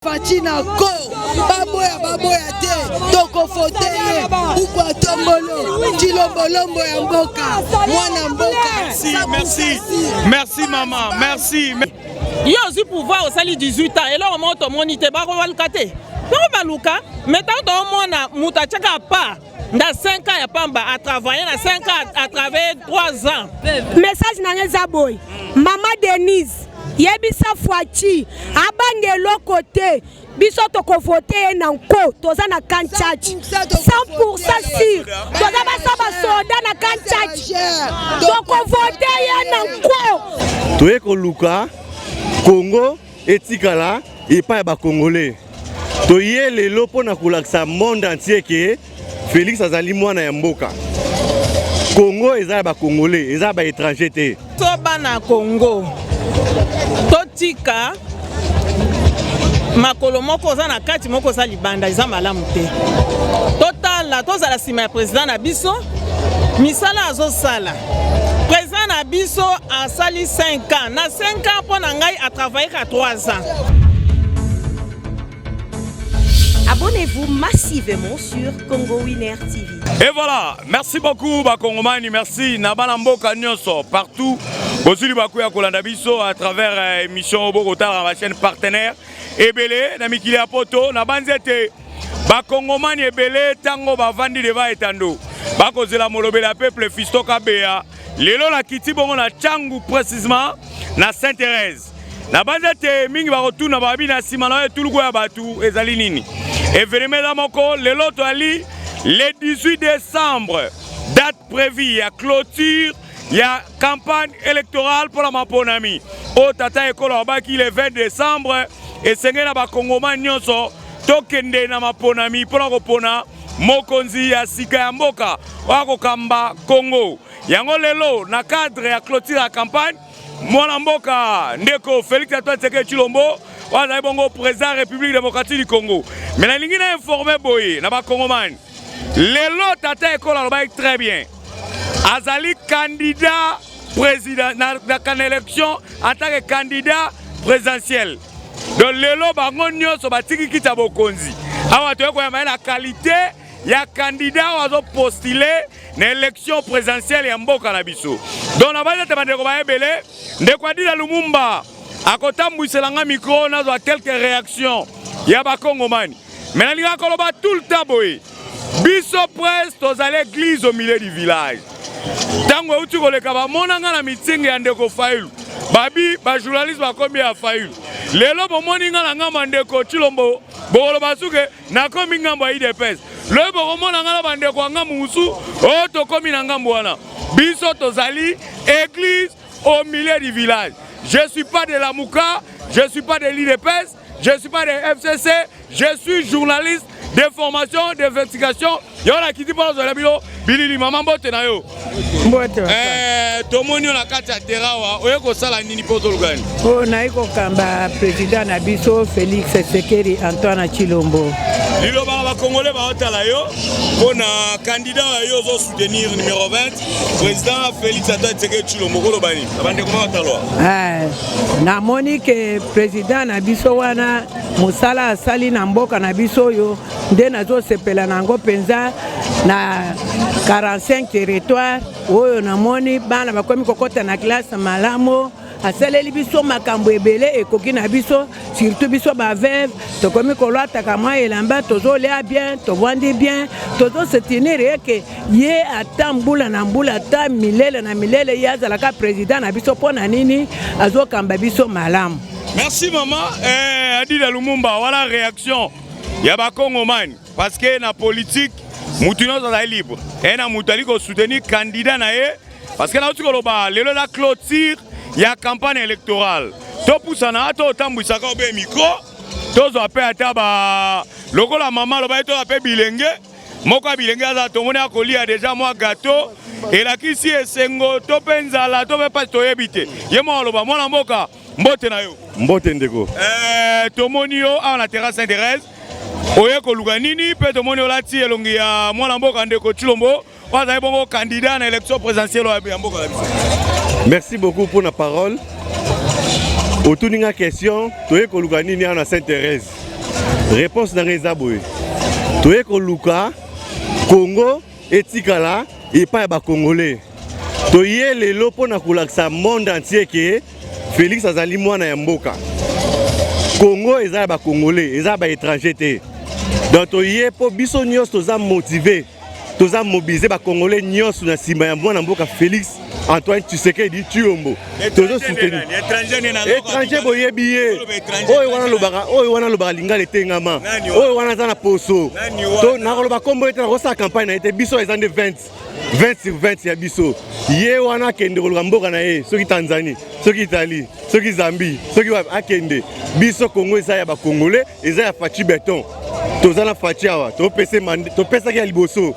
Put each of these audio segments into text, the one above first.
Fatshi na ko baboya baboya te tokofote ye buku atombolo tshilombolombo ya mboka mwana mboka. Merci, merci, merci mama, merci. Yo ozwi pouvoir osali 18 ans, eloko moko tomoni te, bakobaluka te, bakobaluka. Mais ntango toomona moto atiaka pa na 5 ans ya pamba, atravaille na 5 ans, atravaille 3 ans. Message na nga eza boye: mama Denise, yebisa Fatshi abanga eloko te, biso tokovote ye na nko. Toza na camp Tshatshi 100% sûr, toza basa basoda na camp Tshatshi, tokovote ye na nko. Toye koluka Congo etikala epai ya Bakongolais. Toye lelo mpo na kolakisa monde entier ke Félix azali mwana ya mboka. Congo eza ya Bakongolais, eza ya baétranger te. To bana Congo, totika makolo moko oza na kati, moko oza libanda, eza malamu te. Totala, tozala nsima ya président na biso, misala azosala. Président na biso asali 5 ans, na 5 ans mpo na ngai atravaille ka 3 ans. Abonnez-vous massivement sur Congo Winner TV. Et voilà, merci beaucoup Bakongomani, merci na bana mboka nyonso partout. Bozuli bakuya kolanda biso à travers émission bokotala na chaîne partenaire ebele na mikili ya poto. Na banzi ete Bakongomani ebele ntango bavandi deva etando bakozela molobeli ya peuple Fiston Kabeya. Lelo nakiti bongo na Tshangu, précisément na Sainte-Thérèse. Na banzi ete mingi bakotuna babi na nsima na yo etuluku ya bato ezali nini. Événement eza moko, lelo toali le 18 décembre, date prévue ya clôture ya campagne électorale mpona maponami oyo tata ekolo abaki le 20 décembre. Esengeli na Bakongomani nyonso tokende na maponami mpona kopona mokonzi ya sika ya mboka oyo akokamba Congo. Yango lelo na cadre ya clôture ya campagne, mwana mboka ndeko Félix Antoine Tshisekedi Tshilombo oyo azali bongo président ya République démocratique du Congo. Mais nalingi na informe boye na Bakongomani: lelo tata ekolo alobaki très bien, azali candidat président na élection en tant que candidat présidentiel. Donc lelo bango nyonso batiki kiti ya bokonzi awa, toye koyamba ye na qualité ya candidat oyo azopostule na élection présidentielle ya mboka na biso. Donc na basi ete bandeko bayebele, ndeko Adila Lumumba akotambwisela nga micro, nazwa quelques réactions ya Bakongomani. Mais nalingaka koloba tout le temps boye: biso presse tozali église au milieu du village. Ntango euti koleka, bamona nga na meeting ya ndeko Fayulu, babi bajournaliste bakomi ya Fayulu. Lelo bomoni nga na ngambo ya ndeko Tshilombo, bokoloba suke nakomi ngambo ya UDPS. Loyo bokomona nga na bandeko ya ngambo mosusu oyo tokomi na ngambo wana. Biso tozali église au milieu du village. Je suis pas de Lamuka, je suis pas de l'UDPS, je suis pas de FCC, je suis journaliste de formation d'investigation. Yo nakiti mpo nazwela bino bilili. Mama, mbote na yo. Mbote. Tomoni yo na kati ya terrain awa, oye kosala nini mpo ozoluka nini? Oyo nayi kokamba président na biso Félix Tshisekedi Antoine Tshilombo. Liloba na Bakongole baotala yo mpo na candidat oyo yo ozosoutenir, numéro 20, président Félix Antoine Tshisekedi Tshilombo, koloba nini na bandeko baotalwa? Namoni ke président na biso wana, mosala asali na mboka na biso oyo nde nazosepela na yango mpenza. Na 45 territoire oyo, namoni bana bakomi kokɔta na classe malamu. Asaleli biso makambo ebele ekoki na biso, surtout biso baveuve, tokomi kolwataka mwa elamba, tozolia bien, tovandi bien. Tozosoutenir ye ke ye ata mbula na mbula, ata milele na milele, ye azalaka président na biso. Mpo na nini? Azokamba biso malamu. Merci mama. Adida Lumumba, wana réaction ya Bakongomani, parce que na politique mutu nyonso azali libre e na mutu ali kosoutenir candidat na ye, parce que nauti koloba lelo eza clôture ya campagne électorale. Topusana ata otambwisaka obe micro, tozwa mpe ata ba lokola mama aloba ye, tozwa mpe bilenge moko ya bilenge aza. Tomoni akolia déjà mwa gâteau, elakisi esengo to mpe nzala to mpe mpasi, toyebi te. Ye moko aloba. Mwana mboka, mbote na yo. Mbote ndeko. Tomoni yo awa na terrasse Saint Thérèse, oye koluka nini? Mpe tomoni olati elongi ya mwana mboka ndeko Tshilombo oyo azali bongo candidat na élection présidentielle oyo ya mboka na biso. Merci beaucoup pour la parole. Otuni nga question, toye koluka nini awa na Sainte Thérèse. Réponse na ngai eza boye, toye koluka Congo etikala epai ya bacongolais. Toye lelo mpo na kolakisa monde entier ke Félix azali mwana ya mboka. Congo eza ya bacongolais, eza ya baétranger te. Donc toye mpo biso nyonso toza motive, toza mobilize, bacongolais nyonso na nsima ya mwana mboka Félix Antoine Tshisekedi Tshilombo. Tozo soutenir étranger, boyebi ye oyo wana alobaka, oyo wana alobaka lingala etengama, oyo wana aza na poso. To nakoloba kombo ye te, nakosala campagne na ye te. Biso eza nde 20 20 sur 20 ya biso. Ye wana akende koluka mboka na ye, soki Tanzanie, soki Italie, soki Zambie, soki wapi akende. Biso Congo eza ya bacongolais, eza ya Fatshi Béton. Toza na Fatshi awa, topesaki ya liboso,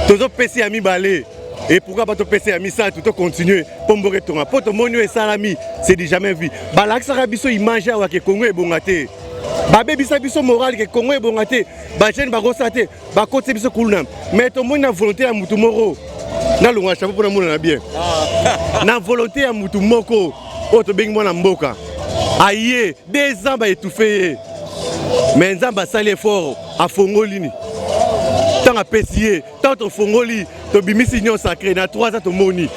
tozopesa ya mibale, et pourquoi pas topesa ya misato? Tocontinue mpo mboka etonga, mpo tomoni oyo esalami, c'est du jamais vu. Balakisaka biso image awa ke Congo ebonga te, babebisa biso morale ke Congo ebonga te, bajeune bakosala te, bakotisa biso kuluna. Mais tomoni na volonté ya mutu moko, nalongola chapeau mpona monana bien, na volonté ya mutu moko oyo tobengi mwana mboka, aye 2 ans baétouffe ye, mais Nzambe asali effort, afongoli ni ntango apesi ye ntango, tofongoli, tobimisi union sacrée na 3 ans. Tomoni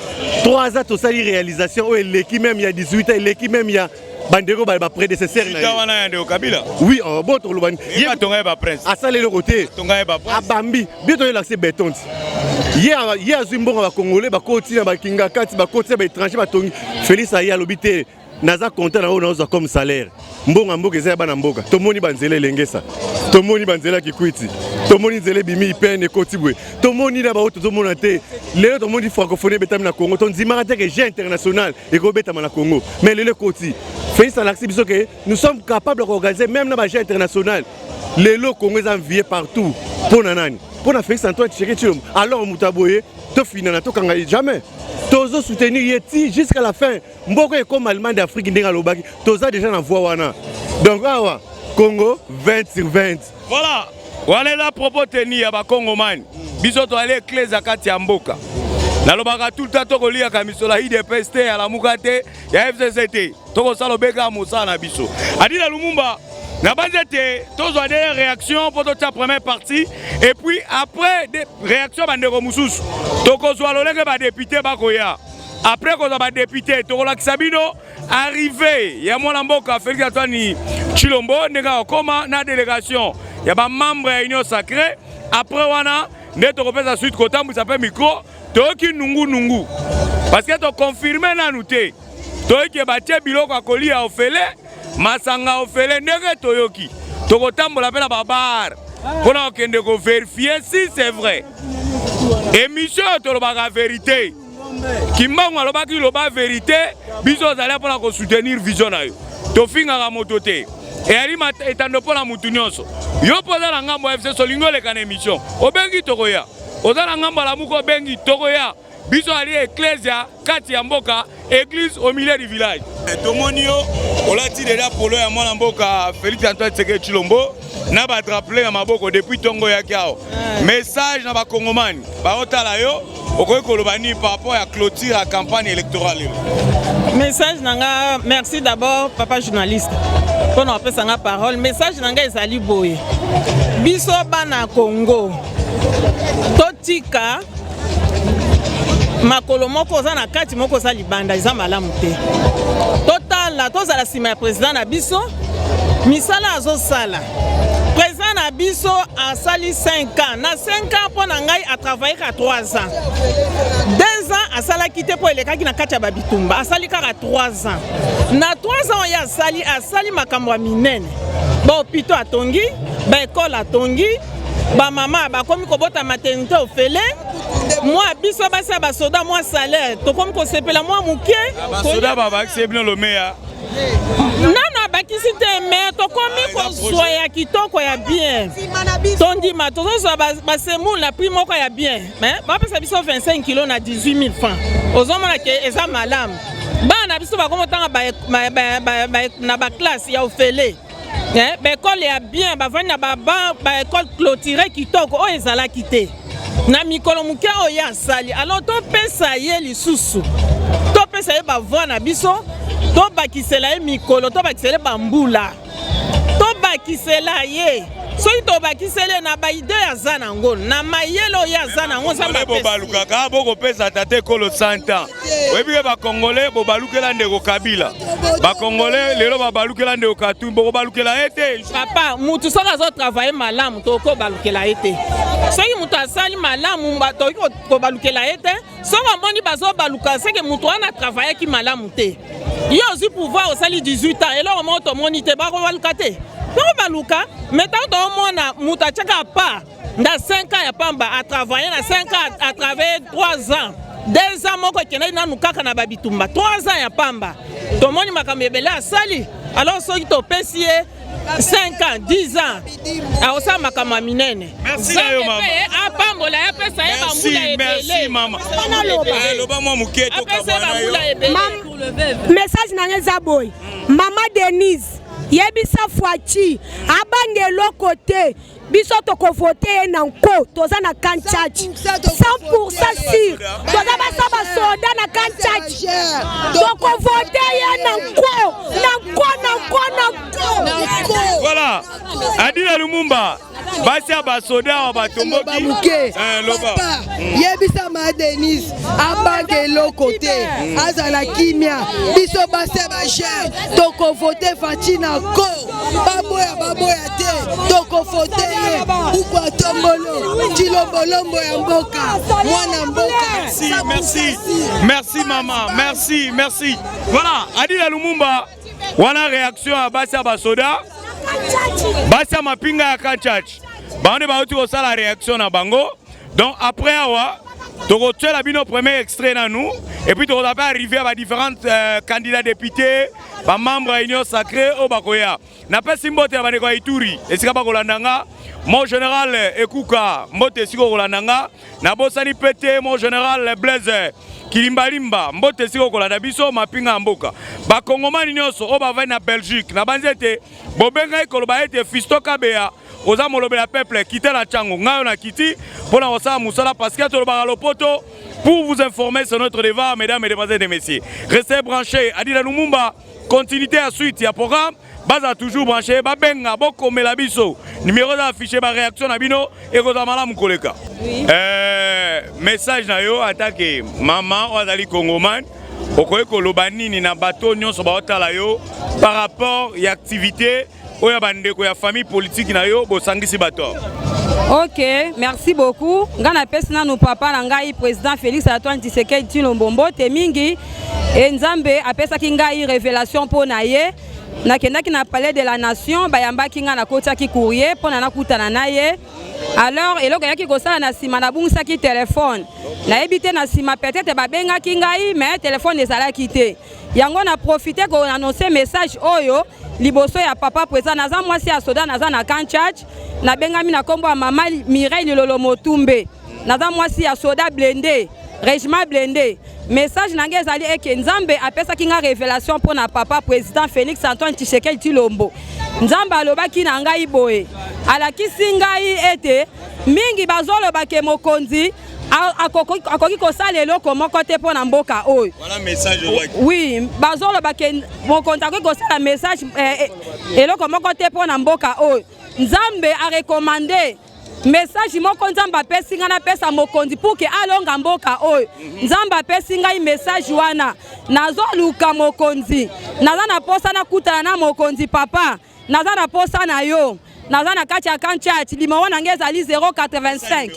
3 ans tosali réalisation oyo eleki même ya 18 ans, eleki même ya bandeko baprédécesseur na ye. Wana ya ndeko Kabila? Oui, oh, bo toloba. Ye batonga ye baprince. Asali eloko te. Tonga ye baprince. Abambi bio, toyelakise béton ti ye, ye azwi mbongo ya bacongolais, bakoti na bakinga kati, bakoti na baétranger, batongi. Félix aye, alobi te, naza content na oyo nazozwa comme salaire. Mbongo ya mboka eza ya bana mboka. Tomoni banzela elengesa, tomoni banzela ya Kikwiti, tomoni nzela ebimi ipene ekoti boye, tomoni na baoyo tozomona te. Lelo tomoni francophonie ebetami na Congo. Tondimaka te ke jeu international ekobetama na Congo, mais lelo ekoti. Félix alakisi biso ke nous sommes capables ya koorganiser même na bajeu international. Lelo Congo eza envié partout. Mpo na nani? Mpo na Félix Antoine Tshisekedi Tshilombo. Alors moto aboye, tofinana, tokanga ye jamais. Tozo soutenir ye ti jusqu'à la fin. Mboka ekoma Allemagne d'Afrique ndenge alobaki, toza déjà na voie wana. Donc awa Congo 20 sur 20. Voilà, wana eza propos teni ya bakongomani. Biso toali eklese kati ya mboka. Nalobaka tout le temps, tokoliaka misolo ya UDPS te, ya Lamuka te, ya FCC te. Tokosala obeka mosala na biso. Adila Lumumba, nabanzi ete tozwa de réaction mpo totia première partie, et puis après de réaction bandeko mosusu, tokozwa lolenge badéputé bakoya. Après kozwa badéputé, tokolakisa bino arrivé ya mwana mboka Félix Antoine Tshilombo, ndenge akokoma na délégation ya bamembre ya union sacrée. Après wana nde tokopesa suite, kotambwisa mpe micro. Toyoki nungunungu parce que toconfirme nanu te. Toyoki batie biloko ya kolia ofele, masanga ofele. Ndenge toyoki, tokotambola mpe na babar mpona kokende kovérifier si c'est vrai. Émission oyo tolobaka vérité. Kimbangu alobaki loba vérité. Biso ozali mpona kosoutenir vision na yo. Tofingaka moto te, eyali etando mpo na mutu nyonso. Yo mpo oza na ngambo ya FCC, olingi oleka na émission, obengi, tokoya. Oza na ngambo ya Lamuka, obengi, tokoya. Biso ali ecclesia kati ya mboka, église au milieu du village. Tomoni yo olati deja polo ya mwana mboka Félix Antoine Tshisekedi Tshilombo na badrapeau na maboko depuis ntongo oyaki awa. Message na bakongomani baotala yo, okoki koloba nini par rapport ya clôture ya campagne électorale lelo? Message na nga, merci d'abord papa journaliste mpona kopesa nga parole. Message na nga ezali boye: biso bana Congo, totika makolo moko oza na kati, moko oza libanda, eza malamu te. Totala, tozala nsima ya président na biso, misala azosala. Président na biso asali 5 ans. Na 5 ans, mpo na ngai atravaille kaka 3 ans. 2 ans asalaki te mpo elekaki na kati ya babitumba. Asali kaka 3 ans. Na 3 ans oyo asali, asali makambo ya minene: bahôpitaux atongi, baekole atongi, bamama bakomi kobota maternité ofele, mwa biso basi ya basoda mwa salaire tokomi kosepela mwa moke. Basoda babakisi bino lomeya? Nano abakisi te, mais tokomi kozwa ya kitoko, ya bien. Tondima tozozwa basemoule na prix moko ya bien, mais bapesa biso 25 kilo na 18 000 francs. Ozomona ke eza malamu. Bana na biso bakomi otanga na baclasse ya ofele, baekole ya bien, bavandi na baban, baekole clôturé kitoko, oyo ezalaki te na mikolo moke oyo ye asali. Alors topesa ye lisusu, topesa ye bavoix na biso, tobakisela ye mikolo, tobakisela ye bambula. Tobakisela ye, soki tobakiseli ye na baide oyo aza nango, na mayele oyo aza nango, Nzambe bobalukaka bokopesa tata ekolo 100 ans. Oyebi ke bakongole bobalukela ndeko Kabila, bakongole lelo babalukela ndeko Katumbi, bokobalukela ye te. Papa, mutu soki azotravaille malamu tokobalukela ye te. Soki mutu asali malamu tokoki kobalukela ye te. Soki omoni bazobaluka, seke mutu wana atravaillaki malamu te. Yo ozwi pouvoir, osali 18 ans, eloko moko tomoni te, bakobaluka te, bakobaluka. Mais ntango toomona mutu atiaka pa nda 5 ans ya pamba, atravaille na 5 ans, atravaille 3 ans, 2 ans moko ekendaki nanu kaka na babitumba, 3 ans ya pamba, tomoni makambo ebele asali. Alors soki topesi ye 5 ans, 10 ans, akosala makambo ya minene. Nzambe mpe apambola ye, apesa ye bambula ebele. Loba mwa moke. Apesa ye bambula ebele. Message na ngai eza boye: mama Denise, yebisa Fatshi abanga eloko te, biso tokovote ye na nko. Toza na camp Tshatshi 100% sûr, toza basa basoda na camp Tshatshi, tokovote ye na nko, na nko, na nko, na nko. Voilà, Adila Lumumba, basi ya basoda awa batomboki. Moke papa, yebisa ma Denise abanga eloko te, azala kimia. Biso basi ya bagere tokovote Fatshi na ko, baboya baboya te, tokovote ye. Buku atombolo Tshilombolombo ya mboka, mwana mboka. Merci, merci, merci mama, merci, merci. Voilà, Adila Lumumba wana, réaction ya basi ya basoda, basi ya mapinga ya camp Tshatshi, bango nde bauti kosala réaction na bango. Donc après awa tokotiela bino premier extrait nanu, et puis tokozala mpe arrivé ya badifférentes candidats députés, bamembre ya Union sacrée oyo bakoya. Napesi mbote ya bandeko ya Ituri esika bakolanda nga, mon général Ekuka, mbote esika okolanda nga. Nabosani mpe te mon général Blaise Kilimbalimba, mbote esika okolanda biso. Mapinga ya mboka, bakongomani nyonso oyo bavandi na Belgique, nabanzi ete bobengai koloba ete Fisto Kabeya oza molobela peuple, kita na ntango ngai oyo nakiti mpo na kosala mosala, parce que tolobaka lopoto. Pour vous informer, c'est notre devoir. Mesdames, mesdemoiselles et messieurs, restez branchés. Adila Lumumba, continuité ya suite ya programme, baza toujours branché, babenga, bokomela biso, numéro eza affiché, baréaction na bino ekozala malamu koleka. Message na yo atake mama oyo azali congomane, okoki koloba nini na bato nyonso baotala yo par rapport ya activité oyo ya bandeko ya famille politique na yo bosangisi bato? Ok, merci beaucoup. Ngai napesi nanu papa na ngai, président Félix Antoine Tshisekedi Tshilombo, mbote mingi. E Nzambe apesaki ngai révélation mpo na ye. Nakendaki na Palais de la Nation, bayambaki ngai, nakotiaki courrier mpo na nakutana na ye. Alors eloko eyaki kosala na nsima, nabungisaki telefone. Nayebi te, na nsima peut-être babengaki ngai, mais telefone ezalaki te. Yango na profite koannonce message oyo liboso ya papa président. Naza mwasi ya soda, naza na camp Tshatshi, nabengami na nkombo ya mama Mireille Lilolo Motumbe, naza mwasi ya soda blindé, régiment blindé. Message na ngai ezali eke Nzambe apesaki nga révélation mpo na papa président Félix Antoine Tshisekedi Tshilombo. Nzambe alobaki na ngai boye, alakisi ngai ete mingi bazoloba ke mokonzi akoki kosala eloko moko te mpo na mboka oyo. Oui, bazoloba ke mokonzi akoki kosala message eloko moko te mpo na mboka oyo. Nzambe arecommande message moko, Nzambe apesi ngai napesa mokonzi pour ke alonga mboka oyo. Nzambe apesi ngai message wana: nazoluka mokonzi, naza na posa nakutana na mokonzi. Papa, naza na posa na yo, naza na kati ya camp Tshatshi, numéro na ngai ezali 085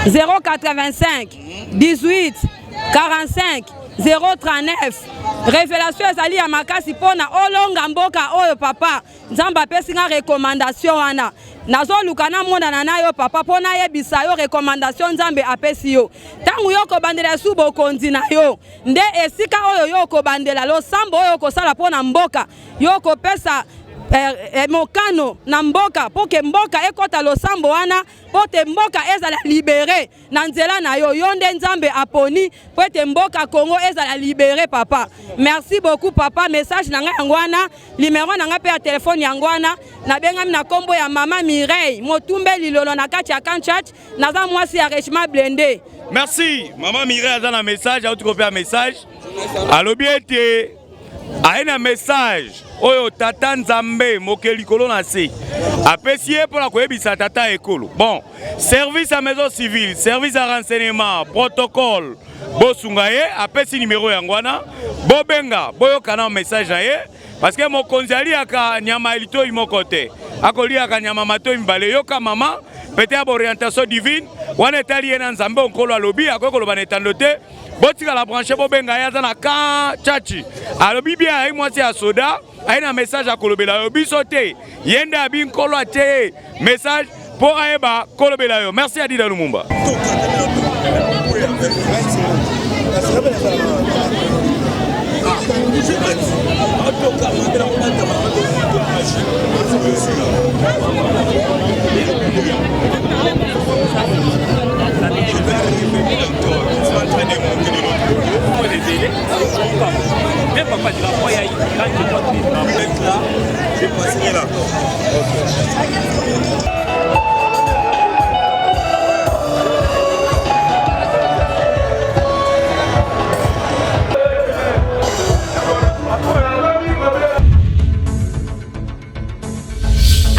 085 18 45 039. Révélation ezali ya makasi mpo na olonga mboka oyo. Papa, Nzambe apesi nga recommandation wana, nazoluka namonana na yo papa mpo nayebisa yo recommandation Nzambe apesi yo. Ntango yo kobandela su bokonzi na yo, nde esika oyo yo okobandela losambo oyo okosala mpo na mboka, yo okopesa mokano na mboka mpo ke mboka ekɔta losambo wana, mpo te mboka ezala libéré na nzela na yo. Yo nde Nzambe aponi mpo ete mboka Congo ezala libéré. Papa, merci beaucoup papa. Message na ngai yango wana, numéro na ngai mpe ya telefone yango wana. Nabengami na nkombo ya mama Mireille Motumbe Lilolo na kati ya camp Tshatshi, naza mwasi ya régiment blindé. Merci mama Mireille. Aza na message, auti kopea message, alobi ete aye na message. Oyo tata Nzambe mokeli likolo na se apesi ye mpo na koyebisa tata ekolo. Bon, service ya maison civile, service ya renseignement, protocole, bosunga ye, apesi nimero yango wana, bobenga, boyoka na message na ye, parce que mokonzi aliaka nyama ya litoi moko te, akoliaka nyama matoi mibale. Yoka mama, pete ya baorientation divine wana etali ye na Nzambe. Nkolo alobi, akoki koloba na etando te. Botikala branche, bobenga ye, aza na camp Tshatshi. Alobi bien, ayi mwasi ya soda, aye na message akolobela yo, biso te, ye nde abi Nkolo atie ye message mpo ayeba kolobela yo. Merci Adida Lumumba.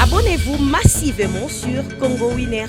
Abonnez-vous massivement sur Congo Winner.